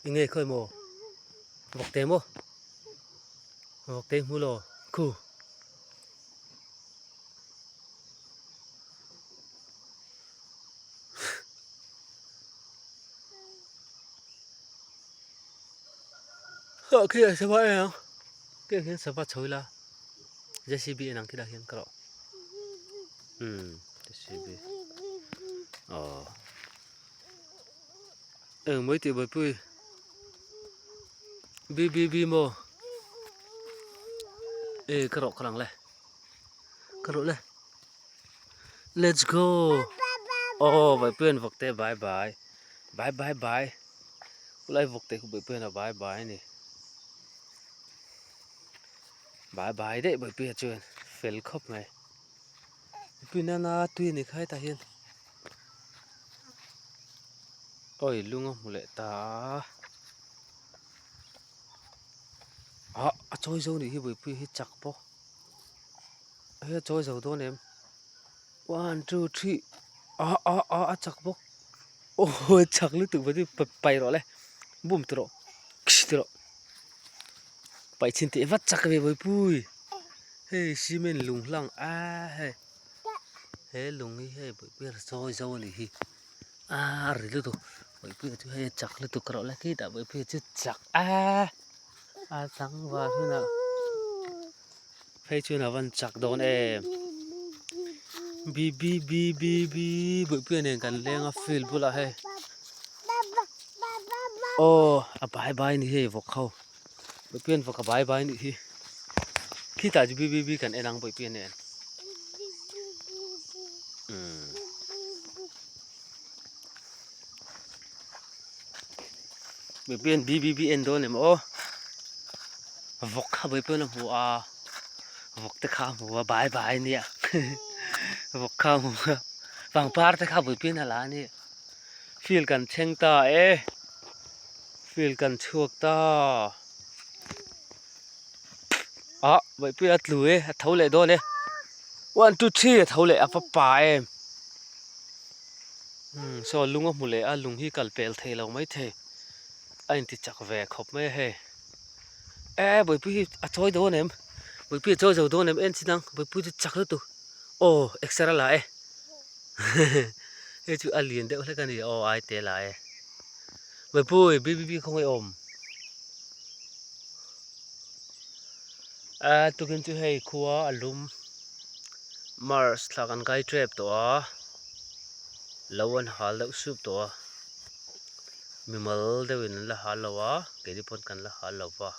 Enge khawi maw? Vawkte maw? Vawkte hmu law khu. Khi ah sava en ang khi ah khian sava chho ila JCB en ang khilaiah hian ka rawh umm JCB aw eng mai tih buaipui BBB maw e ka rawh ka lang le ka rawh le let's go aw buaipui an vawk te bye bye bye bye bye. Khulai vawk te khu buaipui hian a bai bai a ni bai bai daih buaipui ah chuan fel khawp mai buaipui nana tui a ni kha hetah hian awi lung a hmu leh ta a ah a chawi zo nih hi buaipui hi chak bawk hei a chawi zo dawn em one two three ah ah ah a chak bawk. Aw chak lutuk va chu pai rawh le bum ti rawh khi ti rawh paih chhin teh vat chak ve bawipui hei cement lung hlang a hei he lung hi hei bawihpui a sawi zo a nih hi a ri lutuk bawihpui chu hei a chak lutuk rawh le khitah bawihpui chu chak a a tlangval hunah phei chuan a van chak dawn em b b b b b bawihpuia nen kan leng a field bulah hei aw a bai bai a ni hei vawk ho bawihpuia'n vawk a bai bai a nih hi khitah chu b b b kan en ang bawihpuia nen umm bawihpuia'n b b b en dawn em aw. Vawk kha vawi pawn a hmu a vawk te kha a hmu a bai bai a nia vawk kha a hmu a pangpar te kha vawi pawn a la a ni field kan thleng ta e field kan chhuak ta ah vawi pui a tlu e a tho leh dawn e one two three a tho leh a va pa em saw lung a hmu leh a lung hi kal pel thei lo maithei a inti chak ve khawp mai a hei. E buaipui hi a chawi dawn em buaipui a chawi zo dawn em en chin ang buaipui chu chak lutuk aw exer a la e hei chu a lian deuh hlek a ni aw ai te la e buaipui bbb khawnge awm a tukin chu hei khua a lum mars thla kan kai tep tawh a lo an hal deuh sup tawh a. Mimal deuhin an la hal lo a, keini pawn kan la hal lo va.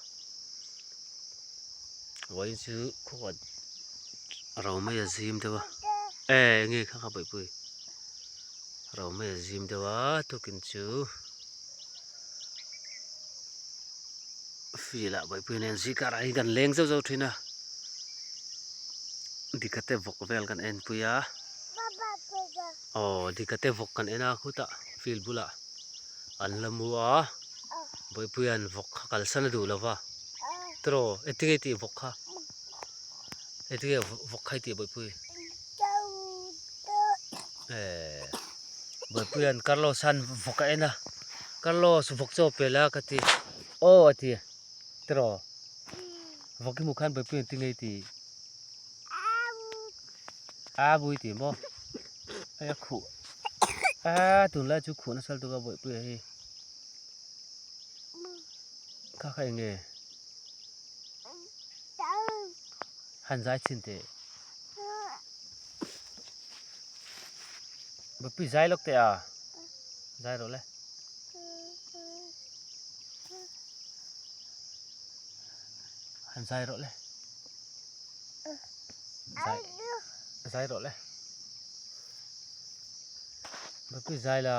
Vawiin chu khuat ro mai a zim deuh a, e enge kha kha bawihpui ro mai a zim deuh a tukin chu field ah bawihpui nen zikar ah hian kan leng zauh zauh thin a, dikate vawk vel kan enpui a. Aw dikate vawk kan en a khutah field bulah an la mu a Bawihpuia'n vawk kha kalsan a duh lo va tiraw engtinge i tih vawk kha engtinge vawk kha i tih Bawihpui eh Bawihpuia'n Carlos an vawk a en a Carlos vawk chaw pe la ka ti aw a ti tiraw vawk i hmuh khan Bawihpuia'n engtinge i tih. A bui tih maw hei a khuh a tunlai chu khuh nasa lutuk a bawihpuia hi kha kha eng nge han zai chhin teh bawihpui zai lawk teh a zai rawh le. Han zai rawh le. Zai zai rawh le. Bapui zai la.